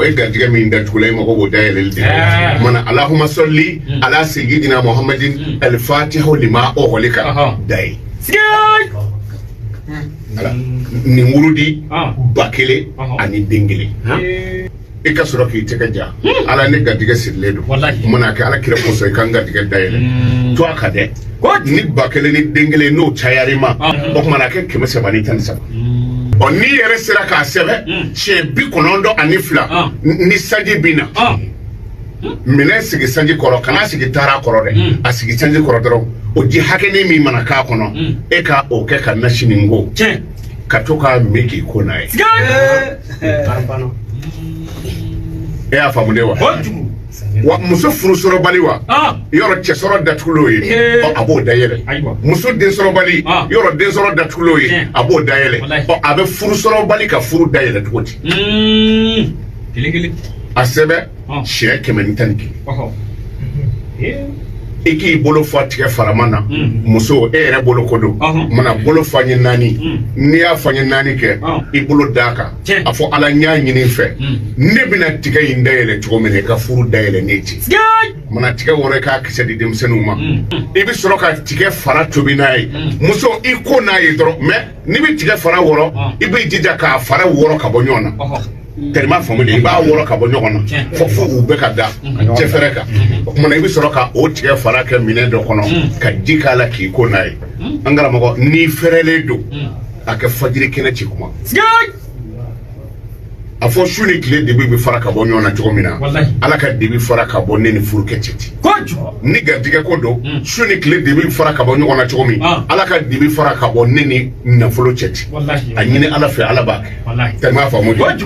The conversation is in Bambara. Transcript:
E garijɛgɛ min datugula, i mago b'o dayɛlɛli de la. Mana Allahumma salli ala sayyidina Muhammadin al-fatihu lima ughliqa da ye. Ala nin wurudi 1000 ani den kelen, i ka sɔrɔ k'i tɛgɛ ja: Ala, ne garijɛgɛ sirilen don, mana kɛ Ala kira kosɔn, i ka n garijɛgɛ dayɛlɛ. To a ka dɛ, ni 1000 ni den kelen n'o cayar'i ma, o tuma na a kɛ 313. Ɔ, n'i yɛrɛ sera k'a sɛbɛn siɲɛ 92, ni sanji bɛ na, minɛn sigi sanji kɔrɔ, kana sigi taara kɔrɔ dɛ, a sigi sanji kɔrɔ dɔrɔn. O ji hakɛnin min mana k'a kɔnɔ, e ka o kɛ ka nasi nin ko ka to k'a min k'i ko n'a ye. E y'a faamu de wa? Wa muso furusɔrɔbali wa, yɔrɔ cɛsɔrɔ datugulo ye, ɔ, a b'o dayɛlɛ. Muso densɔrɔbali, yɔrɔ densɔrɔ datugulo ye, a b'o dayɛlɛ. Ɔ, a bɛ furusɔrɔbali ka furu dayɛlɛ cogo di? A sɛbɛn siɲɛ 111, i k'i bolo fa tigɛ farama na. Muso, e yɛrɛ bolo ko don, mana bolo fa ɲɛ naani. N'i y'a fa ɲɛ naani kɛ, i bolo d'a kan, a fɔ: Ala, n y'a ɲini fɛ, ne bɛna tigɛ in dayɛlɛ cogo min na, i ka furu dayɛlɛ ne ci. Mana tigɛ wɔrɔ, i k'a kisɛ di denmisɛnninw ma. I bɛ sɔrɔ ka tigɛ fara tobi n'a ye. Muso, i ko n'a ye dɔrɔn. Mɛ n'i bɛ tigɛ fara wɔrɔ, i b'i jija k'a fara wɔrɔ ka bɔ ɲɔgɔn na. Tɛrima faamu de, i b'a wɔrɔ ka bɔ ɲɔgɔn na fo u bɛɛ ka da cɛfɛrɛ kan. O kumana, i bɛ sɔrɔ ka o tigɛ fara kɛ minɛn dɔ kɔnɔ ka ji k'a la k'i ko n'a ye. An karamɔgɔ, n'i fɛrɛlen don, a kɛ fajiri kɛnɛ ci kuma. A fɔ su ni tile dibi bɛ fara ka bɔ ɲɔgɔn na cogo min na, Ala ka dibi fara ka bɔ ne ni furukɛ cɛ ten. Ni garijɛgɛ ko don, su ni tile dibi bɛ fara ka bɔ ɲɔgɔn na cogo min, Ala ka dibi fara ka bɔ ne ni nafolo cɛ ten. A ɲini Ala fɛ, Ala b'a kɛ. Tɛmɛ faamu de.